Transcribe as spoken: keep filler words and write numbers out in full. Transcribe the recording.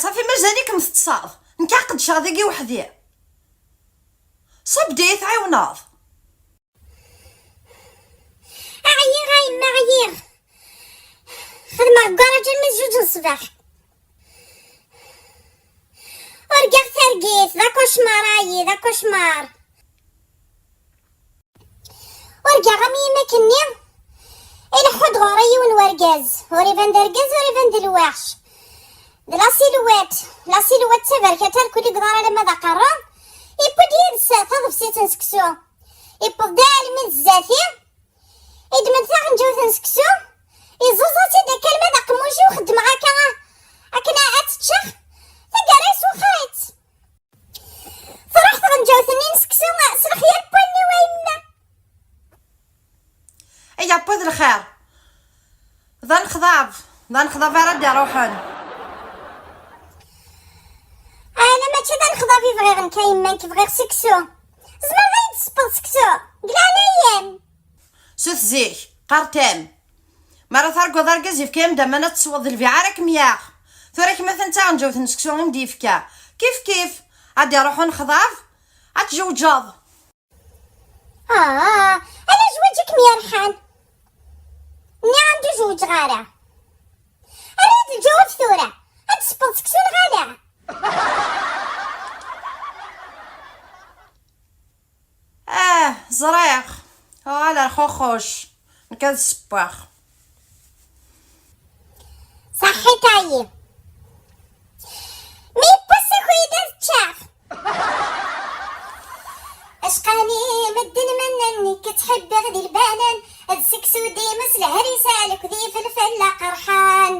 Ṣafi, mazal-ikem teṭṭseḍ. Nekk ad qedceɣ dagi weḥd-i. Ṣabb-d ad iyi-tɛiwneḍ. Ɛyiɣ a yemma, ɛyiɣ. Xedmeɣ deg ugaṛaj almi d zuǧ n ṣṣbeḥ. Urgaɣ targit, d akucmar ayi, d akucmar. Urgaɣ am yimak-nni, ileḥḥu-d ɣur-i yiwen wergaz, ur iban d argaz, ur iban d lweḥc. D la silhouette, la silhouette d taberkat, alkul i yeḍar alamma d aqerru, yewwi-d yid-s taḍebsit n seksu. Yewweḍ-d almi d zdat-i, iddem-d taɣenǧawt n seksu, iẓuẓa-tt-id akka alma d aqemmuc-iw, xeddmeɣ akka, akken ad tt-ččeɣ, taggara yeswexxer-itt. Truḥ tɣenǧawt-nni n seksu s lexyal n wallen-iw a yemma. Ay appa d lxir. D anexḍab, d anexḍab ara d-iruḥen. Ala, mačči d anexḍab i bɣiɣ nekk a yemma, nekk bɣiɣ seksu. Tzemreḍ ad yi-d-tessewweḍ seksu? Deg leɛnaya-m. Sut zik, qqart-am. Mi ara targuḍ argaz yefka-yam-d aman ad tesweḍ, d lbiɛ ara kem-yaɣ. Tura kemm atan d taɣenǧawt n seksu i m-d-yefka. Kif kif, ad d-iruḥ unexḍab, ad tjewǧeḍ. Ah, ala zzwaǧ i kem-yerḥan. Nniɣ-am-d ur zewǧeɣ ara. Err-iyi-d lǧawab tura. Ad tessewweḍ seksu neɣ ala? Ah, ẓriɣ. Uɣal ar xuxuc. Nekk ad ssewweɣ. Ṣaḥḥit ayi. Mi yewwas akuyi-d ad ččeɣ. Acqani medden mannen nekk ttḥibbiɣ di lbanan, d seksu dima s lehris, alek d ifelfel aqerḥan.